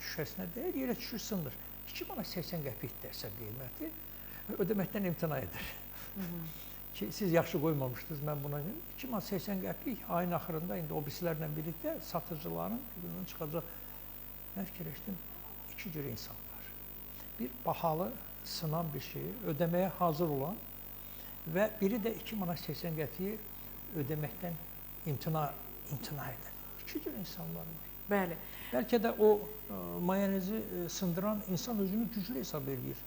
şüşəsinə dəyir, yerə düşür, sındır. 2 manat 80 qəpik dəsə qiyməti ödəməkdən imtina edir. Ki, siz yaxşı qoymamışdınız, mən buna 2 manat 80 qəpik ayın axırında indi o birislərlə birlikdə satıcıların çıxacaq. Mən fikirləşdim, iki cür insan var. Bir bahalı, sınan bir şeyi ödəməyə hazır olan və biri də 2 manat 80 qəpiyi ödəməkdən imtina edən. İki cür insanlar var. Bəli. Bəlkə də o mayonezi sındıran insan özünü güclü hesab eləyir.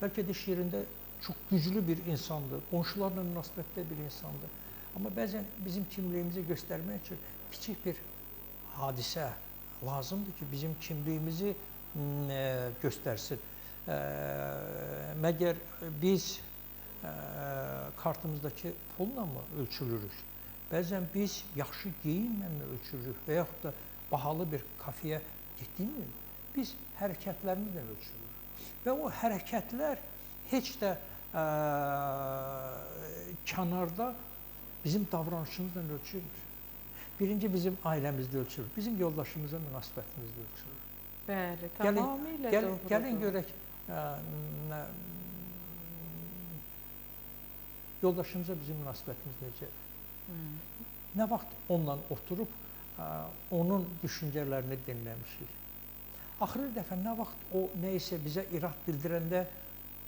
Bəlkə də iş yerində çox güclü bir insandır, qonşularla münasibətdə bir insandır. Amma bəzən bizim kimliyimizi göstərmək üçün kiçik bir hadisə lazımdır ki, bizim kimliyimizi göstərsin. Məgər biz kartımızdakı pulla mı ölçülürük? Bəzən biz yaxşı geyinmə mi ölçülürük və yaxud da bahalı bir kafeyə getdiyimi biz hərəkətlərimizlə ölçülürük. Və o hərəkətlər heç də kənarda bizim davranışımızla ölçülmür. Birinci bizim ailəmizdə ölçülür, bizim yoldaşımıza münasibətimizdə ölçülür. Bəli, tamamilə doğrudur. Gəlin görək, yoldaşımıza bizim münasibətimiz necədir? Nə vaxt onunla oturub, onun düşüncələrini dinləmişik. Axırıncı dəfə nə vaxt o nə isə bizə irad bildirəndə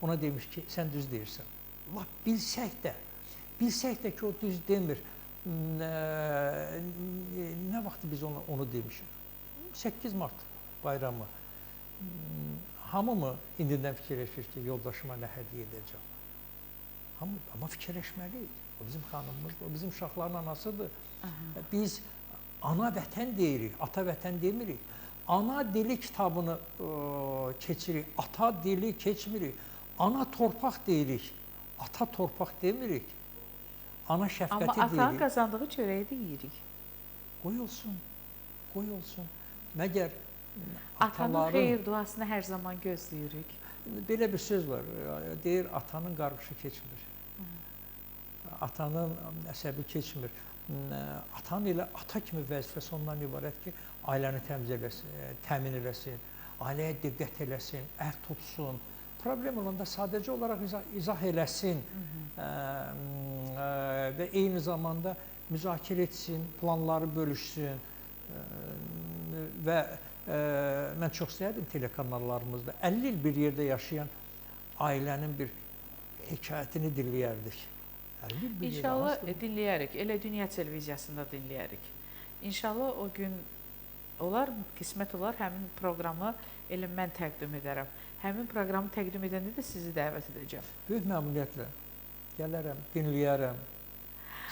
ona demiş ki, sən düz deyirsən. Lap bilsək də ki, o düz demir. Nə vaxt biz onu demişik? 8 Mart bayramı. Hamı mı indidən fikirləşir ki, yoldaşıma nə hədiyyə edəcəm? Hamı, amma fikirləşməliyik. O bizim xanımımızdır, o bizim uşaqların anasıdır. Biz ana vətən deyirik, ata vətən demirik. Ana dili kitabını keçirik, ata dili keçmirik. Ana torpaq deyirik, ata torpaq demirik. Ana şəfqəti deyirik. Amma atanın qazandığı çörəyi də yeyirik. Qoy olsun, qoy olsun. Məgər atanın xeyir duasını hər zaman gözləyirik. Belə bir söz var, deyir atanın qarğışı keçmir. Atanın əsəbi keçmir. Atanın elə ata kimi vəzifəsi ondan ibarət ki, ailəni təmin eləsin, ailəyə diqqət eləsin, əl tutsun. Problem olanda sadəcə olaraq izah eləsin və eyni zamanda müzakirə etsin, planları bölüşsün və mən çox istərdim telekanallarımızda 50 il bir yerdə yaşayan ailənin bir hekayətini dinləyərdik. İnşallah dinləyərik, elə Dünya Televiziyasında dinləyərik. İnşallah o gün olar, qismət olar, həmin proqramı elə mən təqdim edərəm. Həmin proqramı təqdim edəndə də sizi dəvət edəcəm. Böyük məmnuniyyətlə gələrəm, dinləyərəm,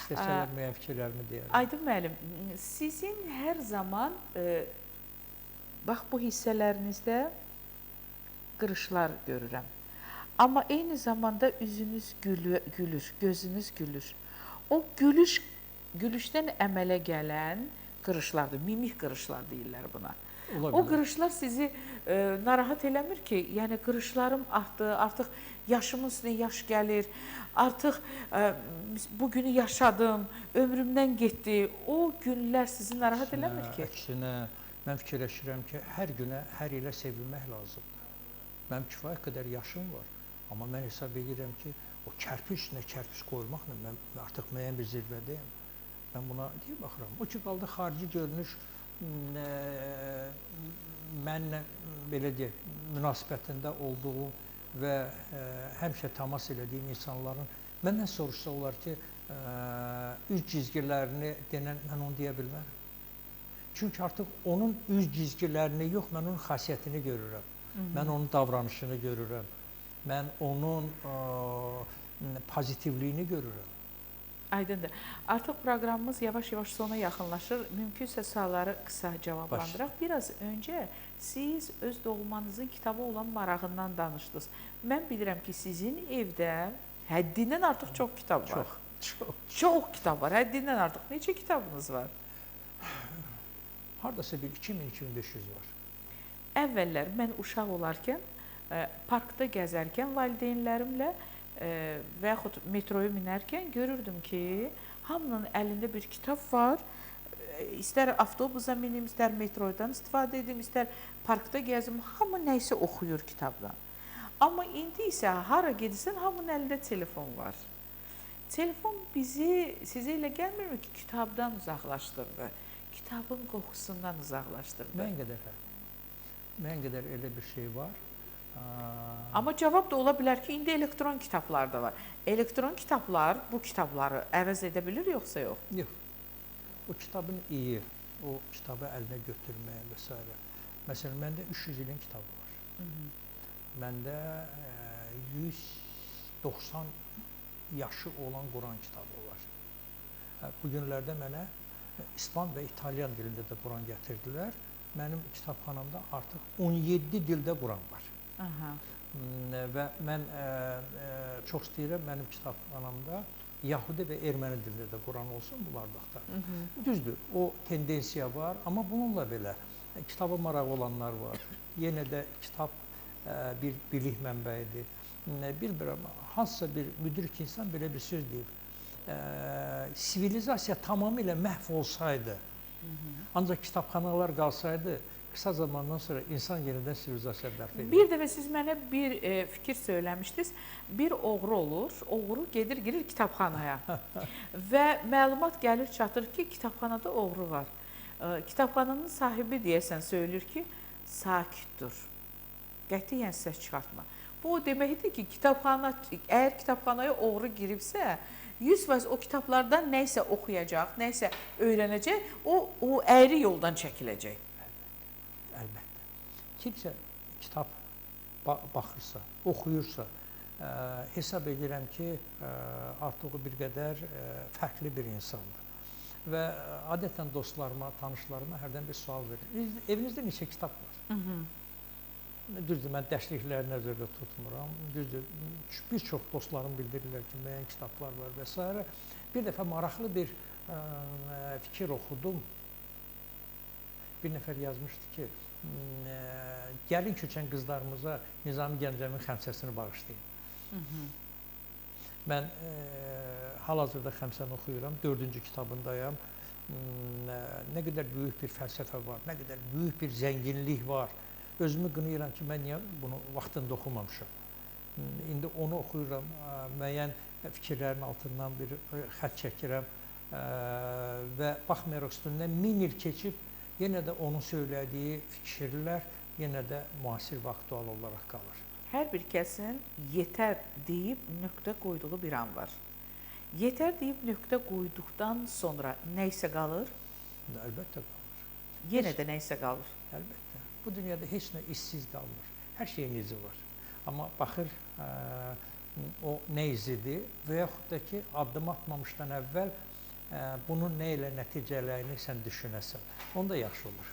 istəsələr müəyyən fikirlərimi deyərəm. Aydın müəllim, sizin hər zaman bax bu hissələrinizdə qırışlar görürəm. Amma eyni zamanda üzünüz gülür, gözünüz gülür. O gülüşdən əmələ gələn qırışlardır, mimik qırışlar deyirlər buna. Olabilir. O qırışlar sizi narahat eləmir ki, yəni qırışlarım artdı, artıq yaşımın üstünə yaş gəlir, artıq bu günü yaşadım, ömrümdən getdi. O günlər sizi narahat eləmir ki? Əksinə, mən fikirləşirəm ki, hər günə, hər ilə sevinmək lazımdır. Mənim kifayət qədər yaşım var, amma mən hesab edirəm ki, o kərpiç üstünə kərpiç qoymaqla mən artıq müəyyən bir zirvədəyəm. Mən buna deyə baxıram. O ki, qaldı xarici görünüş mənlə belə deyək, münasibətində olduğum və həmişə təmas elədiyim insanların məndən soruşsa olar ki, üz cizgilərini denən, mən onu deyə bilmərəm. Çünki artıq onun üz cizgilərini yox, mən onun xasiyyətini görürəm. Mən onun davranışını görürəm. Mən onun pozitivliyini görürəm. Aydındır. Artıq proqramımız yavaş-yavaş sona yaxınlaşır. Mümkünsə sualları qısa cavablandıraq. Biraz öncə siz öz doğmanızın kitaba olan marağından danışdınız. Mən bilirəm ki, sizin evdə həddindən artıq çox kitab var. Çox, çox. Çox kitab var, həddindən artıq. Neçə kitabınız var? Hardasa bir 2000-2500 var. Əvvəllər mən uşaq olarkən, parkda gəzərkən valideynlərimlə və yaxud metroya minərkən görürdüm ki, hamının əlində bir kitab var. İstər avtobusa minim, istər metrodan istifadə edim, istər parkda gəzim, hamı nə isə oxuyur kitabdan. Amma indi isə hara gedirsən, hamının əlində telefon var. Telefon bizi, sizə elə gəlmirmi ki, kitabdan uzaqlaşdırdı, kitabın qoxusundan uzaqlaşdırdı. Müəyyən qədər, hə. Müəyyən qədər elə bir şey var. Amma cavab da ola bilər ki, indi elektron kitablar da var. Elektron kitablar bu kitabları əvəz edə bilir yoxsa yox? Yox. O kitabın iyi, o kitabı əlinə götürməyə və s. Məsələn, məndə 300 ilin kitabı var. Məndə 190 yaşı olan Quran kitabı var. Bu günlərdə mənə İspan və İtalyan dilində də Quran gətirdilər. Mənim kitabxanamda artıq 17 dildə Quran var. Aha. Və mən çox istəyirəm mənim kitabxanamda Yahudi və erməni dilində də Quran olsun, bunlar da axtarır. Düzdür, o tendensiya var, amma bununla belə kitaba marağı olanlar var. Yenə də kitab bir bilik mənbəyidir. Bilmirəm, hansısa bir müdrik insan belə bir söz deyib. Sivilizasiya tamamilə məhv olsaydı, ancaq kitabxanalar qalsaydı, qısa zamandan sonra insan yenidən sivilizasiya bərpa edir. Bir dəfə siz mənə bir fikir söyləmişdiniz. Bir oğru olur, oğru gedir, girir kitabxanaya və məlumat gəlir, çatır ki, kitabxanada oğru var. Kitabxananın sahibi deyəsən söylür ki, sakit dur, qətiyyən səs çıxartma. Bu o deməkdir ki, kitabxana, əgər kitabxanaya oğru giribsə, 100% o kitablardan nə isə oxuyacaq, nə isə öyrənəcək, o əyri yoldan çəkiləcək. Əlbəttə. Kimsə kitab baxırsa, oxuyursa, hesab edirəm ki, artıq o bir qədər fərqli bir insandır. Və adətən dostlarıma, tanışlarıma hərdən bir sual verir. Evinizdə neçə kitab var? Düzdür, mən dərslikləri nəzərdə tutmuram. Düzdür, bir çox dostlarım bildirirlər ki, müəyyən kitablar var və s. Bir dəfə maraqlı bir fikir oxudum. Bir nəfər yazmışdı ki, gəlin köçən qızlarımıza Nizami Gəncəvinin Xəmsəsini bağışlayın. Mən hal-hazırda Xəmsəni oxuyuram, 4-cü kitabındayam. Nə qədər böyük bir fəlsəfə var, nə qədər böyük bir zənginlik var. Özümü qınayıram ki, mən niyə bunu vaxtında oxumamışam. İndi onu oxuyuram, müəyyən fikirlərin altından bir xətt çəkirəm və baxmayaraq üstündən 1000 il keçib, yenə də onun söylədiyi fikirlər yenə də müasir və aktual olaraq qalır. Hər bir kəsin yetər deyib nöqtə qoyduğu bir an var. Yetər deyib nöqtə qoyduqdan sonra nə isə qalır? Əlbəttə qalır. Yenə də nə isə qalır. Əlbəttə. Bu dünyada heç nə işsiz qalmır. Hər şeyin izi var. Amma baxır, o nə izidir və yaxud da ki, addım atmamışdan əvvəl bunun nə ilə nəticələyini sən düşünəsən. Onda yaxşı olur.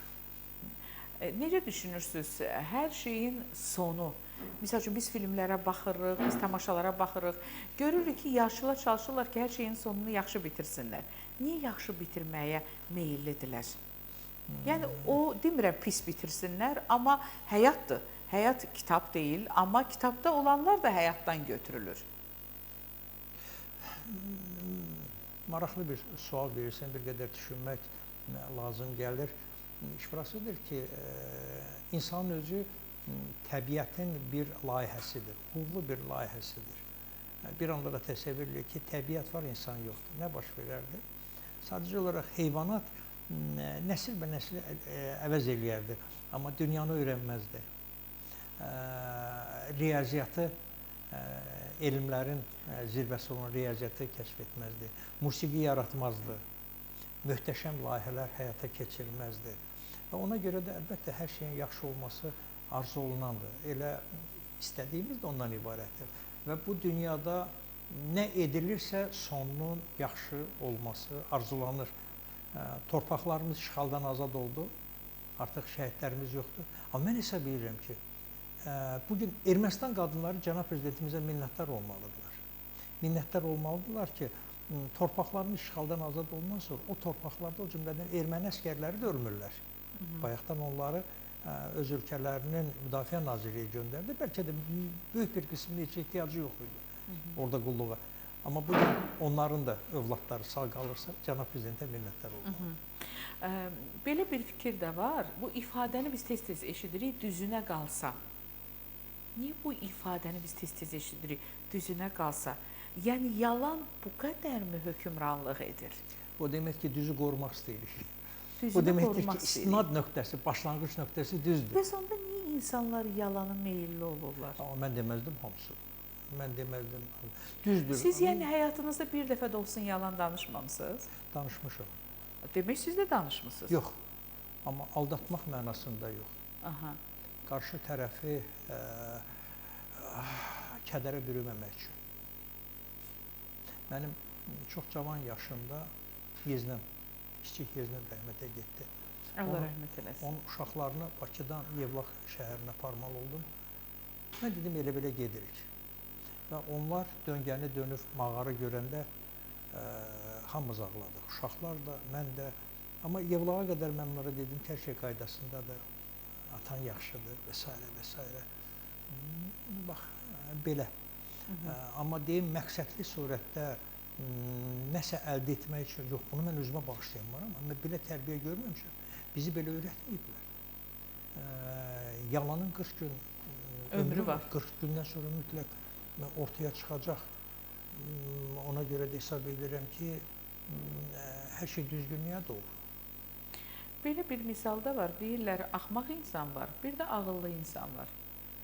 Necə düşünürsünüz? Hər şeyin sonu. Misal üçün, biz filmlərə baxırıq, biz tamaşalara baxırıq. Görürük ki, yaşlılar çalışırlar ki, hər şeyin sonunu yaxşı bitirsinlər. Niyə yaxşı bitirməyə meyillidirlər? Yəni, o demirəm pis bitirsinlər, amma həyatdır. Həyat kitab deyil, amma kitabda olanlar da həyatdan götürülür. Maraqlı bir sual verirsən, bir qədər düşünmək lazım gəlir. İş burasıdır ki, insanın özü təbiətin bir layihəsidir, uğurlu bir layihəsidir. Bir anda da təsəvvür edir ki, təbiət var, insan yoxdur. Nə baş verərdi? Sadəcə olaraq heyvanat nəsil bə nəsli əvəz eləyərdi, amma dünyanı öyrənməzdi. Riyaziyyatı, elmlərin zirvəsi olan riyaziyyatı kəşf etməzdi, musiqi yaratmazdı, möhtəşəm layihələr həyata keçirməzdi. Və ona görə də əlbəttə hər şeyin yaxşı olması arzu olunandır. Elə İstədiyimiz də ondan ibarətdir. Və bu dünyada nə edilirsə sonunun yaxşı olması arzulanır. Torpaqlarımız işğaldan azad oldu. Artıq şəhidlərimiz yoxdur. Amma mən hesab edirəm ki, bugün Ermənistan qadınları cənab prezidentimizə minnətdar olmalıdırlar. Minnətdar olmalıdırlar ki, torpaqlarımız işğaldan azad olundan sonra o torpaqlarda o cümlədən erməni əsgərləri də ölmürlər. Bayaqdan onları öz ölkələrinin Müdafiə Nazirliyi göndərdi. Bəlkə də böyük bir qisminin heç ehtiyacı yox idi orada qulluğa. Amma bugün onların da övladları sağ qalırsa, cənab prezidentə minnətdar olmalıdır. Belə bir fikir də var. Bu ifadəni biz tez-tez eşidirik, düzünə qalsa. Niyə bu ifadəni biz tez-tez eşidirik, düzünə qalsa? Yəni yalan bu qədərmi hökmranlıq edir? Bu demək ki, düzü qorumaq istəyirik. Bu deməkdir ki, istinad nöqtəsi, başlanğıc nöqtəsi düzdür. Bəs onda niyə insanlar yalana meyilli olurlar? Amma mən deməzdim hamısı. Mən deməzdim. Düzdür. Siz yəni həyatınızda bir dəfə də olsun yalan danışmamısınız? Danışmışam. Demək siz də danışmısınız? Yox. Amma aldatmaq mənasında yox. Aha. Qarşı tərəfi kədərə bürüməmək üçün. Mənim çox cavan yaşımda yeznəm, kiçik yeznəm rəhmətə getdi. Allah rəhmət eləsin. Onun uşaqlarını Bakıdan Yevlax şəhərinə aparmalı oldum. Mən dedim, elə-belə gedirik. Və onlar döngəni dönüb mağara görəndə hamımız ağladıq. Uşaqlar da, mən də. Amma Yevlağa qədər mən onlara dedim ki, hər şey qaydasındadır, atan yaxşıdır və s. və s. Bax, belə. Amma deyim, məqsədli surətdə nəsə əldə etmək üçün, yox, bunu mən özümə bağışlayamam, amma mən belə tərbiyə görməmişəm. Bizi belə öyrətməyiblər. Yalanın 40 gün ömrü var. 40 gündən sonra mütləq ortaya çıxacaq. Ona görə də hesab edirəm ki, hər şey düzgünlüyə doğru. Belə bir misal da var. Deyirlər, axmaq insan var, bir də ağıllı insan var.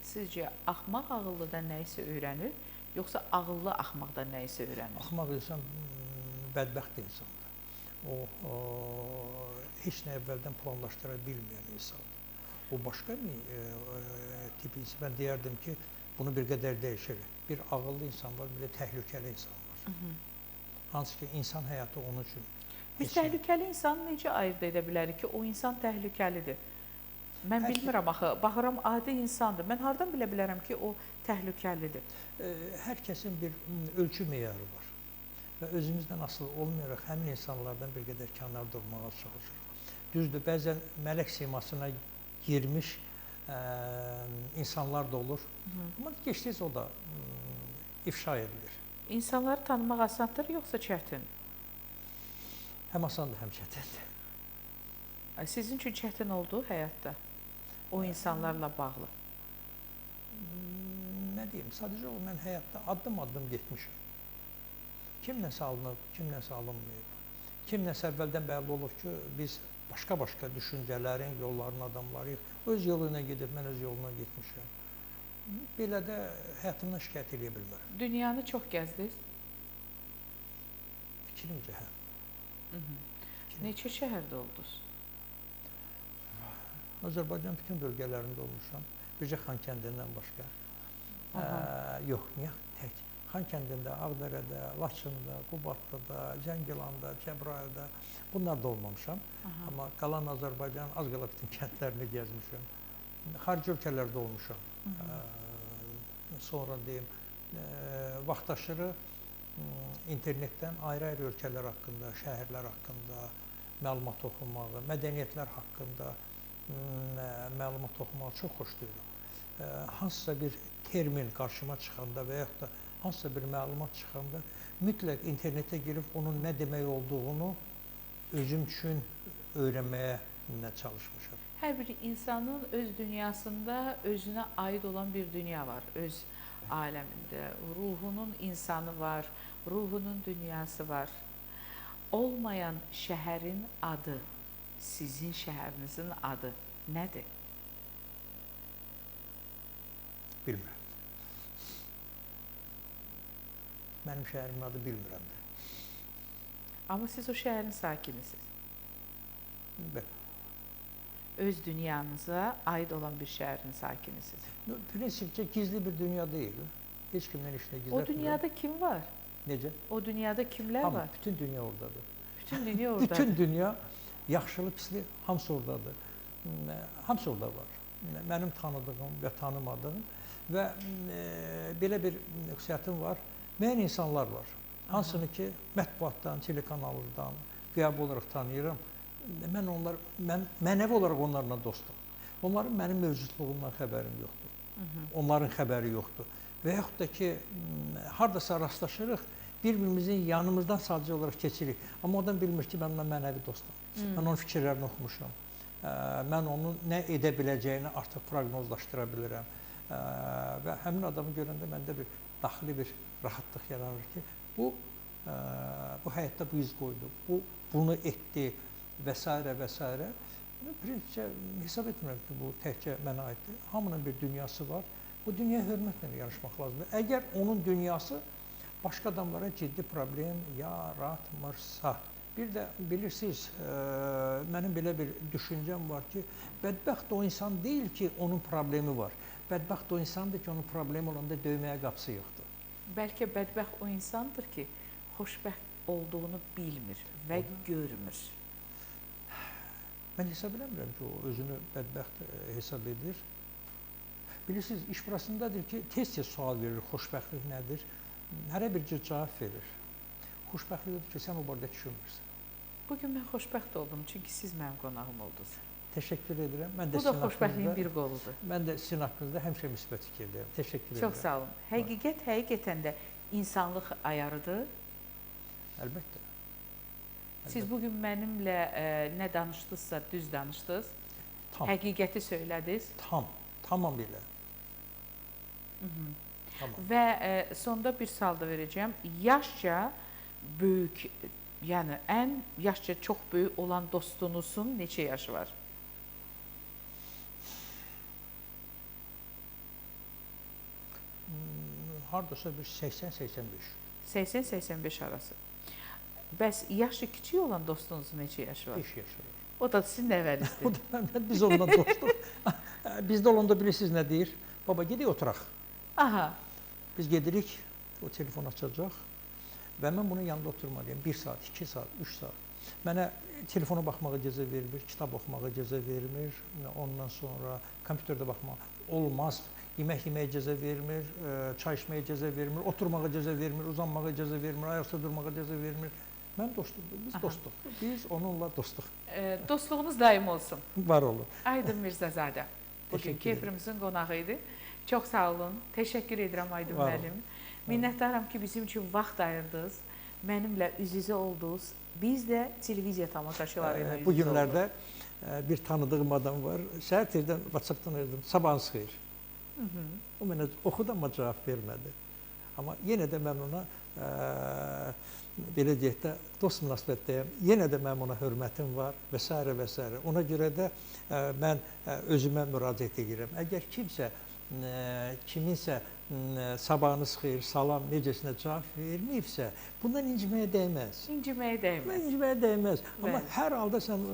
Sizcə, axmaq ağıllıdan nəyisə öyrənir, yoxsa ağıllı axmaqdan nəyisə öyrənir? Axmaq insan bədbəxt insandır. O, heç nə əvvəldən planlaşdıra bilməyən insandır. O başqa bir tip insan. Mən deyərdim ki, bunu bir qədər dəyişir. Bir ağıllı insan var, bir də təhlükəli insan var. Hansı ki, insan həyatı onun üçün. Biz təhlükəli insanı necə ayırd edə bilərik ki, o insan təhlükəlidir? Mən bilmirəm axı, baxıram adi insandır. Mən hardan bilə bilərəm ki, o təhlükəlidir? Hər kəsin bir ölçü meyarı var. Və özümüzdən asılı olmayaraq həmin insanlardan bir qədər kənar durmağa çalışırıq. Düzdür, bəzən mələk simasına girmiş insanlar da olur. Amma gec-tez o da ifşa edilir. İnsanları tanımaq asandır yoxsa çətin? Həm asandır, həm çətindir. Sizin üçün çətin oldu həyatda o insanlarla bağlı? Nə deyim, sadəcə o, mən həyatda addım-addım getmişim. Kimləsə alınıb, kimləsə alınmayıb. Kimləsə əvvəldən bəlli olub ki, biz başqa-başqa düşüncələrin, yolların adamlarıyıq. Öz yolu ilə gedib, mən öz yoluna getmişəm. Belə də həyatımdan şikayət eləyə bilmərəm. Dünyanı çox gəzdiniz? Fikrimcə, hə. Neçə şəhərdə oldunuz? Azərbaycan bütün bölgələrində olmuşam. Bircə Xankəndindən başqa. Yox, niyə tək? Xankəndində, Ağdərədə, Laçında, Qubadlıda, Zəngilanda, Cəbrayılda bunlar da olmamışam. Amma qalan Azərbaycanın az qala bütün kəndlərini gəzmişəm. Xarici ölkələrdə olmuşam. Sonra deyim, vaxtaşırı internetdən ayrı-ayrı ölkələr haqqında, şəhərlər haqqında məlumat oxumağı, mədəniyyətlər haqqında məlumat oxumağı çox xoşlayıram. Hansısa bir termin qarşıma çıxanda və yaxud da hansısa bir məlumat çıxanda mütləq internetə girib onun nə demək olduğunu özüm üçün öyrənməyə çalışmışam. Hər bir insanın öz dünyasında özünə aid olan bir dünya var, öz aləmində. Ruhunun insanı var, ruhunun dünyası var. Olmayan şəhərin adı, sizin şəhərinizin adı nədir? Bilmirəm. Mənim şəhərimin adı bilmirəm də. Amma siz o şəhərin sakinisiniz. Bəli. Öz dünyanıza aid olan bir şəhərin sakinisiniz. Prinsipcə gizli bir dünya deyil. Heç kimdən heç nə gizlətmirəm. O dünyada kim var? Necə? O dünyada kimlər Hamı, var? Bütün dünya oradadır. Bütün dünya oradadır. Bütün dünya, yaxşılı, pisli, hamısı oradadır. Hamısı orada var. Mənim tanıdığım və tanımadığım və belə bir xüsusiyyətim var. Müəyyən insanlar var. Hansını ki, mətbuatdan, telekanallardan qəbul olaraq tanıyıram. Mən onlar, mən mənəvi olaraq onlarla dostum. Onların mənim mövcudluğumdan xəbərim yoxdur. Onların xəbəri yoxdur. Və yaxud da ki, hardasa rastlaşırıq, bir-birimizin yanımızdan sadəcə olaraq keçirik. Amma odan bilmir ki, mən onunla mənəvi dostum. Mən onun fikirlərini oxumuşam. Mən onun nə edə biləcəyini artıq proqnozlaşdıra bilirəm. Və həmin adamı görəndə məndə bir daxili bir rahatlıq yaranır ki, bu həyatda bu iz qoydu, bu bunu etdi və s. və s. Prinsipcə hesab etmirəm ki, bu təkcə mənə aiddir. Hamının bir dünyası var. Bu dünyaya hörmətlə yanaşmaq lazımdır. Əgər onun dünyası başqa adamlara ciddi problem yaratmırsa. Bir də bilirsiniz, mənim belə bir düşüncəm var ki, bədbəxt o insan deyil ki, onun problemi var. Bədbəxt o insandır ki, onun problemi olanda döyməyə qapısı yoxdur. Bəlkə bədbəxt o insandır ki, xoşbəxt olduğunu bilmir və görmür. Mən hesab eləmirəm ki, o özünü bədbəxt hesab edir. Bilirsiniz, iş burasındadır ki, tez-tez sual verir, xoşbəxtlik nədir? Hərə bir cür cavab verir. Xoşbəxtlik odur ki, sən o barədə düşünmürsən. Bugün mən xoşbəxt oldum, çünki siz mənim qonağım oldunuz. Təşəkkür edirəm. Mən də Bu da xoşbəxtliyin bir qoludur. Mən də sizin haqqınızda həmişə müsbət fikirdəyəm. Təşəkkür edirəm. Çox sağ olun. Həqiqət həqiqətən də insanlıq ayarıdır. Əlbəttə. Siz bugün mənimlə nə danışdınızsa düz danışdınız. Tam. Həqiqəti söylədiniz. Tam. Tamamilə. Tamam. Və sonda bir sual da verəcəyəm. Yaşca böyük, yəni ən yaşca çox böyük olan dostunuzun neçə yaşı var? Hardasa bir 80-85. 80-85 arası. Bəs yaşı kiçik olan dostunuzun neçə yaşı var? 5 yaşı var. O da sizin nəvənizdir. O da biz onunla dostuq. Bizdə olanda bilirsiniz nə deyir? Baba, gedək oturaq. Aha. Biz gedirik, o telefon açacaq və mən bunun yanında oturmalıyam. 1 saat, 2 saat, 3 saat. Mənə telefona baxmağa icazə vermir, kitab oxumağa icazə vermir, ondan sonra kompüterdə baxmaq olmaz. Yemək yeməyə icazə vermir, çay içməyə icazə vermir, oturmağa icazə vermir, uzanmağa icazə vermir, ayaqda durmağa icazə vermir. Mən dostumdur, biz dostuq. Biz onunla dostuq. Dostluğunuz daim olsun. Var olun. Aydın Mirzəzadə bugünkü efirimizin qonağı idi. Çox sağ olun. Təşəkkür edirəm Aydın müəllim. Minnətdaram ki, bizim üçün vaxt ayırdınız. Mənimlə üz-üzə oldunuz. Biz də televiziya tamaşaçıları ilə üz-üzə Bu günlərdə bir tanıdığım adam var. Səhər tezdən WhatsApp-dan yazdım. Sabahınız xeyir. O mənə oxudu, amma cavab vermədi. Amma yenə də mən ona belə deyək də dost münasibətdəyəm. Yenə də mənim ona hörmətim var və s. və s. Ona görə də mən özümə müraciət edirəm. Əgər kimsə kiminsə sabahınız xeyir, salam necəsinə cavab verməyibsə, bundan inciməyə dəyməz. İnciməyə dəyməz. İnciməyə dəyməz. Amma hər halda sən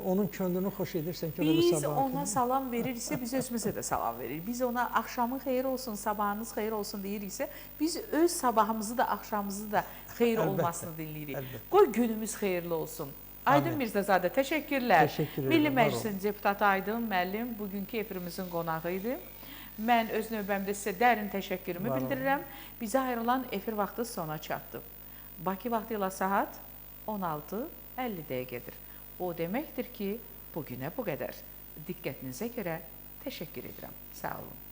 onun könlünü xoş edirsən ki, biz ona salam veririksə, biz özümüzə də salam veririk. Biz ona axşamın xeyir olsun, sabahınız xeyir olsun deyiriksə, biz öz sabahımızı da, axşamımızı da xeyir olmasını dinləyirik. Qoy günümüz xeyirli olsun. Aydın Mirzəzadə, təşəkkürlər. Milli Məclisin deputatı Aydın müəllim bugünkü efirimizin qonağı idi. Mən öz növbəmdə sizə dərin təşəkkürümü bildirirəm. Bizə ayrılan efir vaxtı sona çatdı. Bakı vaxtı ilə saat 16:50 dəqiqədir. O deməkdir ki, bugünə bu qədər. Diqqətinizə görə təşəkkür edirəm. Sağ olun.